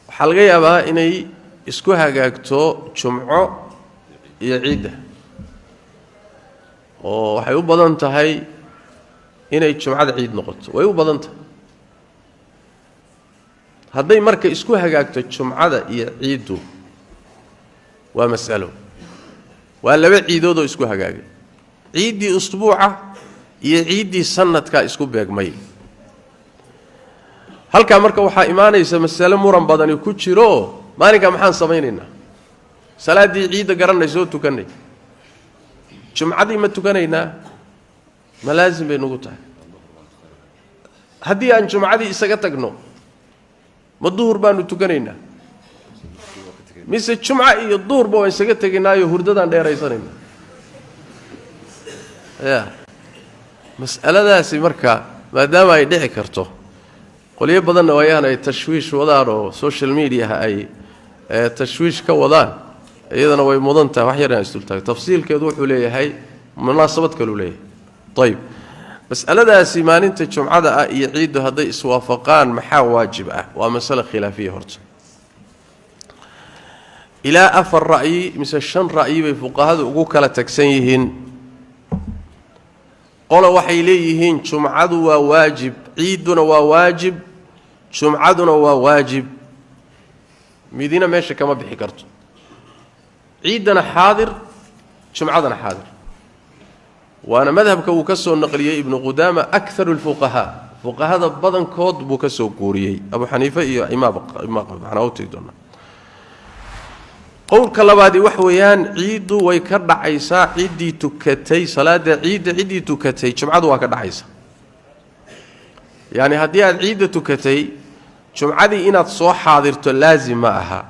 Waxaa laga yaabaa inay isku hagaagto jumco iyo ciidda, oo waxay u badan tahay inay jumcada ciid noqoto, way u badan tahay. Hadday marka isku hagaagto jumcada iyo ciiddu, waa mas'alo, waa laba ciidood oo isku hagaagay, ciiddii usbuuca iyo ciiddii sanadkaa isku beegmay. Halkaa marka waxaa imaanaysa masale muran badani ku jiro: maalinkaa maxaan samaynaynaa? Salaaddii ciidda garanay, soo tukannay, jumcadii ma tukanaynaa? Ma laasim bay nagu tahay? Haddii aan jumcadii isaga tagno, ma duhur baanu tukanaynaa mise jumca iyo duhurba waan isaga tegaynaayo hurdadaan dheeraysanayna? Ya mas'aladaasi marka, maadaama ay dhici karto, qolyo badanna waayaan ay tashwiish wadaan oo social mediaha ay tashwiish ka wadaan, iyadana way mudan tahay wax yar inaan isdultaago. Tafsiilkeedu wuxuu leeyahay munaasabad kaluu leeyahay. Ayib, mas'aladaasi maalinta jumcada ah iyo ciiddu hadday iswaafaqaan, maxaa waajib ah? Waa masale khilaafiya. Horta ilaa afar ra'yi mise shan ra'yi bay fuqahadu ugu kala tagsan yihiin. Qola waxay leeyihiin jumcadu waa waajib, ciidduna waa waajib, jumcaduna waa waajib, midina meesha kama bixi karto, ciiddana xaadir, jumcadana xaadir. Waana madhabka uu ka soo naqliyey Ibnu Qudaama akaru lfuqahaa, fuqahada badankood buu ka soo guuriyey, Abu Xaniife iyo imaammanaa utegi doonaa. Qowlka labaadi wax weeyaan, ciiddu way ka dhacaysaa ciddii tukatay salaada ciidda, ciddii tukatay jumcadu waa ka dhacaysa. Yacni haddii aad ciidda tukatay, jumcadii inaad soo xaadirto laazim ma aha.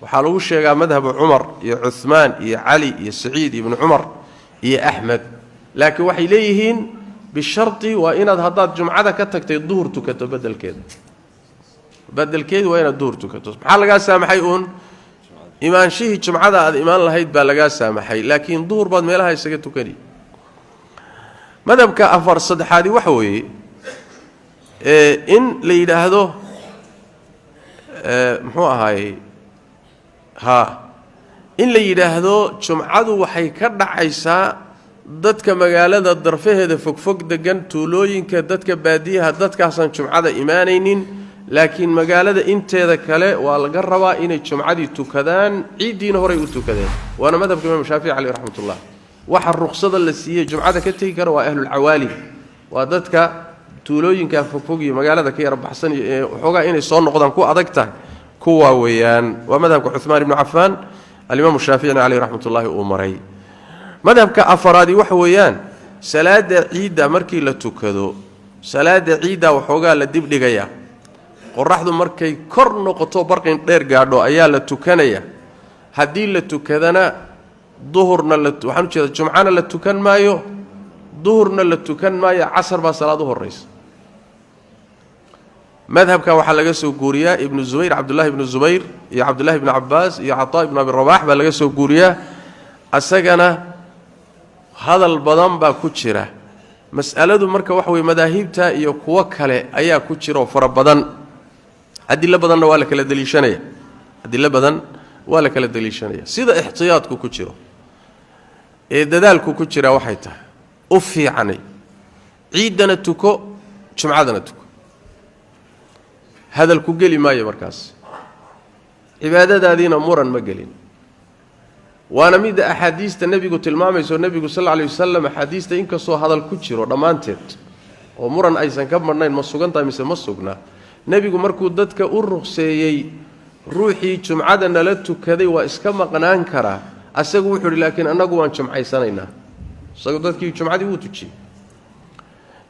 Waxaa lagu sheegaa madhabu Cumar iyo Cuhmaan iyo Cali iyo Saciid ibnu Cumar iyo Axmed, laakiin waxay leeyihiin bisharti, waa inaad haddaad jumcada ka tagtay duhur tukato bedelkeeda. Bedelkeedu waa inaad duhur tukato. Maxaa lagaa saamaxay? Uun imaanshihii jumcada aad imaan lahayd baa lagaa saamaxay, laakiin duhur baad meelaha isaga tukani. Madhabka afar saddexaadi waxa weeye in la yidhaahdo, muxuu ahaayey, ha, in la yidhaahdo jumcadu waxay ka dhacaysaa dadka magaalada darfaheeda fogfog degan, tuulooyinka, dadka baadiyaha, dadkaasaan jumcada imaanaynin, laakiin magaalada inteeda kale waa laga rabaa inay jumcadii tukadaan, ciiddiina horay u tukadeen. Waana madhabka Imaam Shaafici caleyh raxmatullah. Waxa ruqsada la siiyey jumcada ka tegi kara waa ahlulcawaali, waa dadka tuulooyinka fogfog iyo magaalada ka yara baxsan iyo ee waxoogaa inay soo noqdaan ku adag tahay, kuwaa weeyaan. Waa madhabka Cuhmaan ibnu Cafaan, alimaamu Shaaficina caleyh raxmatullaahi uu maray. Madhabka afaraadi waxa weeyaan, salaada ciidda markii la tukado, salaada ciidda waxoogaa la dibdhigayaa, qoraxdu markay kor noqoto, barqin dheer gaadho ayaa la tukanaya. Haddii la tukadana, duhurna la, waxaan ujeeda, jumcana la tukan maayo, duhurna la tukan maayo, casar baa salaad u horraysa. Madhabka waxaa laga soo guuriyaa Ibnu Zubayr, Cabdullahi ibnu Zubayr iyo Cabdullahi ibnu Cabbaas iyo Cataa ibnu Abi Rabax baa laga soo guuriyaa. Asagana hadal badan baa ku jira mas'aladu. Marka waxa weye, madaahibta iyo kuwo kale ayaa ku jira oo fara badan, adilo badanna waa la kala deliishanaya, adilo badan waa la kala deliishanaya. Sida ixtiyaadku ku jiro ee dadaalku ku jira waxay tahay u fiicanay ciiddana tuko, jumcadana tuko, hadal ku geli maayo markaas, cibaadadaadiina muran ma gelin. Waana midda axaadiista nebigu tilmaamayso. Nebigu sal alla alay wasalam, axaadiista inkastoo hadal ku jiro dhammaanteed oo muran aysan ka marnayn, ma sugan tahay mise ma sugna, nebigu markuu dadka u ruqseeyey, ruuxii jumcada nala tukaday waa iska maqnaan karaa, asagu wuxuu yidhi, "Laakiin annagu waan jumcaysanaynaa." Isagu dadkii jumcadii wuu tujiyey.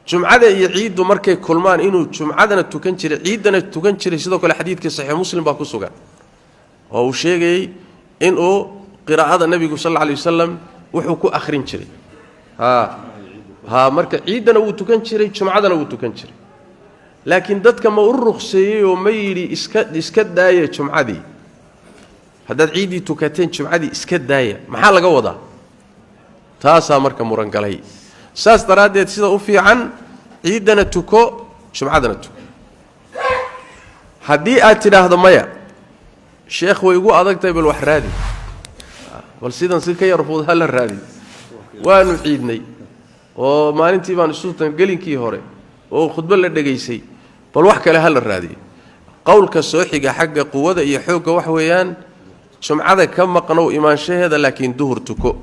Jumcada iyo ciiddu markay kulmaan, inuu jumcadana tukan jiray, ciiddana tukan jiray. Sidoo kale xadiidkii Saxiix Muslim baa ku sugan oo uu sheegayey inuu qiraa'ada nebigu sal alla alay wasalam wuxuu ku akhrin jiray, ha ha, marka ciiddana wuu tukan jiray, jumcadana wuu tukan jiray. Laakiin dadka ma u ruqseeyey oo ma yidhi iska daaya jumcadii, haddaad ciiddii tukateen jumcadii iska daaya? Maxaa laga wadaa? Taasaa marka murangalay. Saas daraaddeed sida u fiican, ciiddana tuko, jumcadana tuko. Haddii aad tidhaahdo maya Sheekh, way igu adag tahay, bal wax raadi, bal sidan si ka yar fudud hala raadi. Waanu ciidnay oo maalintii baan isu tan gelinkii hore oo khudbo la dhegaysay, bal wax kale hala raadiyo. Qowlka soo xiga xagga quwada iyo xoogga wax weeyaan jumcada ka maqnow imaanshaheeda, laakiin duhur tuko.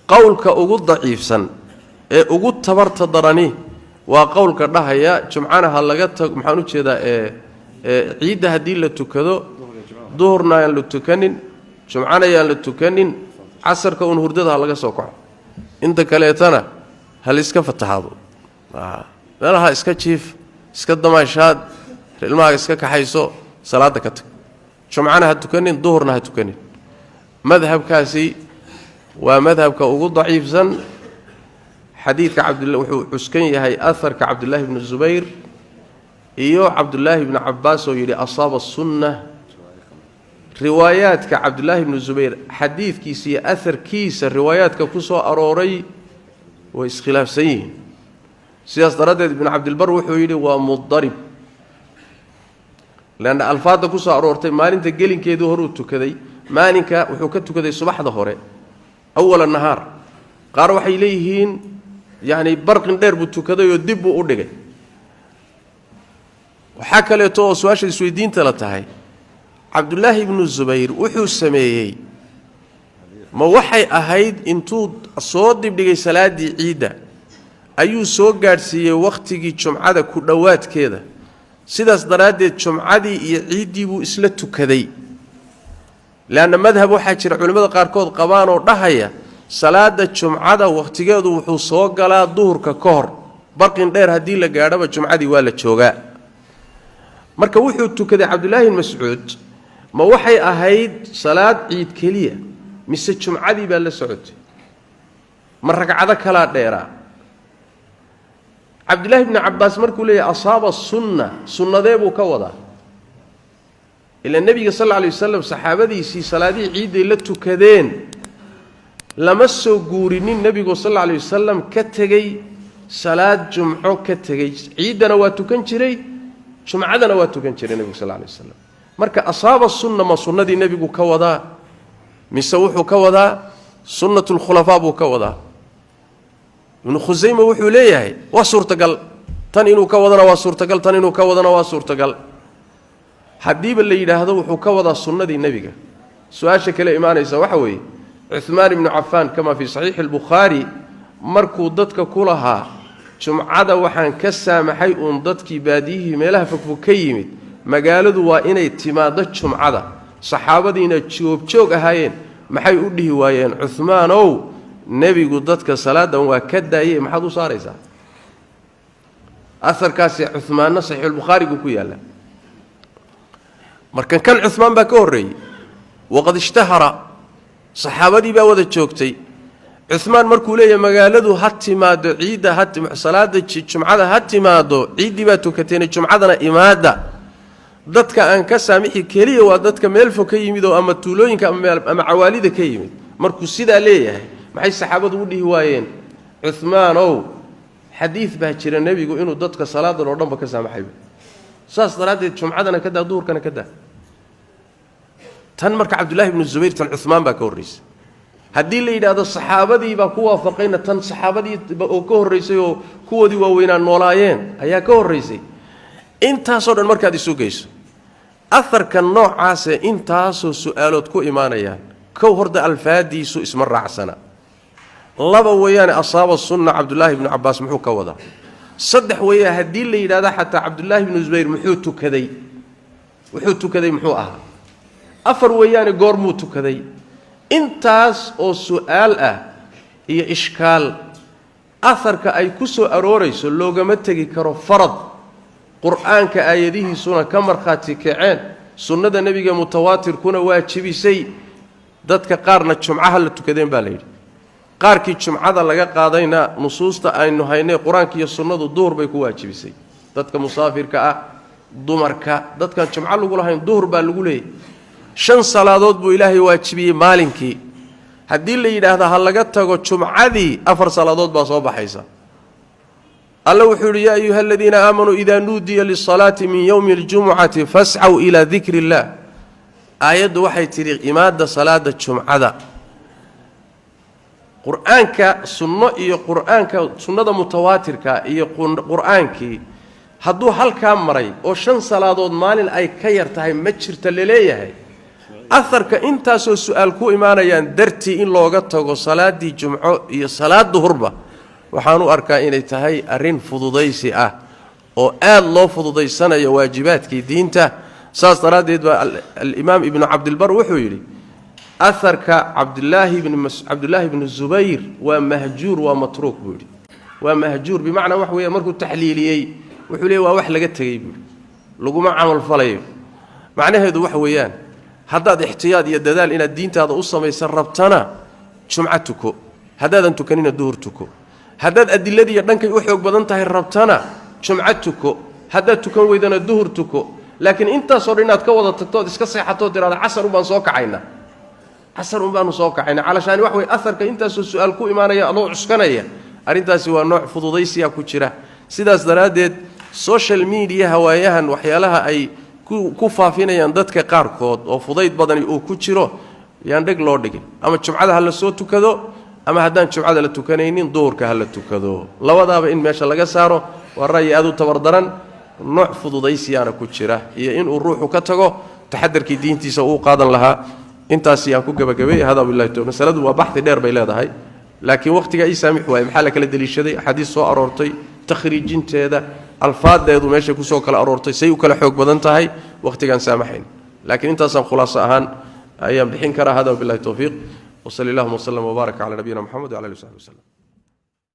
Qowlka ugu daciifsan ee ugu tabarta darani waa qowlka dhahaya jumcana ha laga tago, maxaan u jeedaa ee ciidda haddii la tukado duhurna ayaan la tukanin, jumcana ayaan la tukanin, casarka uun hurdada ha laga soo kaco, inta kaleetana ha la iska fatahaado, meelaha iska jiif, iska damaashaad, ilmaha iska kaxayso, salaada ka tag, jumcana ha tukanin, duhurna ha tukanin. Madhabkaasi waa madhabka ugu daciifsan. Xadiidka cabdilla wuxuu cuskan yahay aharka Cabdullaahi bni Zubayr iyo Cabdullaahi bni Cabbaas oo yidhi asaaba sunna. Riwaayaadka Cabdullaahi bni Zubayr xadiidkiisa iyo aharkiisa riwaayaadka ku soo arooray way iskhilaafsan yihiin. Sidaas daraaddeed Ibnu Cabdilbar wuxuu yidhi waa mudarib, leanna alfaadda ku soo aroortay maalinta gelinkeedii horuu tukaday, maalinka wuxuu ka tukaday subaxda hore awala nahaar. Qaar waxay leeyihiin yacni barqin dheer buu tukaday oo dib buu u dhigay. Waxaa kaleeto oo su-aasha isweydiinta la tahay, Cabdullaahi ibnu Zubayr wuxuu sameeyey ma waxay ahayd intuu soo dibdhigay salaaddii ciidda ayuu soo gaadhsiiyey wakhtigii jumcada ku dhowaadkeeda, sidaas daraaddeed jumcadii iyo ciiddii buu isla tukaday? Leanna madhab waxaa jira culimmada qaarkood qabaan oo dhahaya salaada jumcada wakhtigeedu wuxuu soo galaa duhurka ka hor, barqin dheer haddii la gaadhoba jumcadii waa la joogaa. Marka wuxuu tukaday Cabdullaahi Mascuud ma waxay ahayd salaad ciid keliya mise jumcadii baa la socotay, ma ragcado kalaa dheeraa? Cabdullaahi bni Cabbaas markuu leeyahay asaaba sunna, sunnadee buu ka wadaa? Ilaa nebiga sal alla alay wasalam saxaabadiisii salaadihii ciidday la tukadeen lama soo guurinin nebigu sal alla alay wasalam ka tegey salaad jumco ka tegey. Ciiddana waa tukan jiray, jumcadana waa tukan jiray nebigu sal alla alay wasalam. Marka asaaba sunna ma sunnadii nebigu ka wadaa mise wuxuu ka wadaa sunnatulkhulafaa buu ka wadaa? Ibnu Khusayma wuxuu leeyahay waa suurtagal, tan inuu ka wadana waa suurtagal, tan inuu ka wadana waa suurtagal. Haddiiba la yidhaahdo wuxuu ka wadaa sunnadii nebiga, su-aasha kale imaanaysa waxa weeye Cuhmaan ibnu Cafaan kamaa fii saxiixi albukhaari markuu dadka ku lahaa jumcada waxaan ka saamaxay uun dadkii baadiyihii meelaha fogfog ka yimid, magaaladu waa inay timaaddo jumcada, saxaabadiina joogjoog ahaayeen, maxay u dhihi waayeen Cuhmaanow nebigu dadka salaadan waa ka daayey, maxaad u saaraysaa? Aharkaasi Cuhmaanna saxiixulbukhaarigu ku yaalla. Marka kan Cuhmaan baa ka horreeyey, waqad ishtahara, saxaabadii baa wada joogtay. Cuhmaan markuu leeyahay magaaladu ha timaado ciidda, ha salaada jumcada ha timaado, ciiddii baa tukateena jumcadana imaada, dadka aan ka saamixi keliya waa dadka meel fog ka yimid oo ama tuulooyinka ama cawaalida ka yimid. Markuu sidaa leeyahay maxay saxaabadu u dhihi waayeen Cuhmaanow xadiid baa jira nebigu inuu dadka salaadan oo dhanba ka saamaxayba, saas daraaddeed jumcadana ka daa, duhurkana ka daa? Tan marka Cabdullaahi ibnu Zubayr tan Cuhmaan baa ka horraysay. Haddii la yidhaahdo saxaabadii baa ku waafaqayna, tan saxaabadii oo ka horraysay oo kuwoodii waaweynaa noolaayeen ayaa ka horraysay. Intaasoo dhan markaad isu geyso aharka noocaasee intaasoo su-aalood ku imaanayaan, kow horta alfaadiisu isma raacsana, laba weeyaane asaaba sunna Cabdullaahi ibnu Cabbaas muxuu ka wadaa, saddex weeyaa haddii la yidhahdo xataa Cabdullaahi ibnu Zubayr muxuu tukaday, wuxuu tukaday muxuu ahaa, afar weeyaane goormuu tukaday. Intaas oo su-aal ah iyo ishkaal aharka ay ku soo aroorayso loogama tegi karo farad qur-aanka aayadihiisuna ka markhaati kaceen, sunnada nebiga mutawaatirkuna waajibisay. Dadka qaarna jumcaha la tukadeen baa la yidhi, qaarkii jumcada laga qaadayna nusuusta aynu haynay qur-aanka iyo sunnadu duhur bay ku waajibisay. Dadka musaafirka ah, dumarka, dadkaan jumco lagu lahayn duhur baa lagu leeyay. 5 salaadood buu Ilaahay waajibiyey maalinkii. Haddii la yidhaahdo ha laga tago jumcadii, 4 salaadood baa soo baxaysa. Alla wuxuu yidhi: yaa ayuha aladiina aamanuu idaa nuudiya lisalaati min yowmi اljumucati fascaw ilaa dikri اllah. Aayaddu waxay tidhi imaadda salaada jumcada. Qur-aanka sunno iyo qur-aanka sunnada mutawaatirka iyo qur-aankii hadduu halkaa maray oo 5 salaadood maalin ay ka yar tahay ma jirta laleeyahay, aharka intaasoo su-aal ku imaanayaan dartii in looga tago salaaddii jumco iyo salaad duhurba, waxaan u arkaa inay tahay arrin fududaysi ah oo aad loo fududaysanayo waajibaadkii diinta. Saas daraaddeed baa alimaam Ibnu Cabdilbar wuxuu yidhi aharka Cabdulaahi bnu Zubayr waa mahjuur, waa matruuk buu yidhi. Waa mahjuur bimacnaa wax weeyaan markuu taxliiliyey wuxuu leey waa wax laga tegey buu yidhi, laguma camalfalayo. Macnaheedu waxa weeyaan haddaad ixtiyaad iyo dadaal inaad diintaada u samaysan rabtana jumco tuko, haddaadan tukanina duhur tuko. Haddaad adiladiiyo dhankay u xoog badan tahay rabtana jumco tuko, haddaad tukan weydana duhur tuko. Laakiin intaasoo dhan inaad ka wada tagto ood iska seexatoo tidhahda casar unbaan soo kacaynaa, casar un baanu soo kacayna, calashaani wax wey aharka intaasoo su-aal ku imaanaya adoo cuskanaya, arrintaasi waa nooc fududaysiya ku jira. Sidaas daraaddeed social media hawaayahan waxyaalaha ay ku faafinayaan dadka qaarkood oo fudayd badani uu ku jiro yaan dheg loo dhigin. Ama jumcada ha la soo tukado, ama haddaan jumcada la tukanaynin duhurka ha la tukado. Labadaaba in meesha laga saaro waa ra'yi aad u tabardaran, nooc fududaysiyaana ku jira iyo inuu ruuxu ka tago taxadarkii diintiisa uu qaadan lahaa. Intaas yaan ku gabagabay. Hada billahi tawfiiq. Masaladu waa baxthi dheer bay leedahay, laakiin waqtiga ii saamix waaye. Maxaa la kala deliishaday, axaadiis soo aroortay, takhriijinteeda, alfaadeedu meeshay kusoo kala aroortay, say u kala xoog badan tahay, waqtigaan saamaxayn. Laakiin intaasaan khulaaso ahaan ayaan bixin karaa. Hada billahi tawfiiq, wasali allahuma wasllam wbaaraka cala nabiyina Moxamed wcala alihi wasaxbi waslem.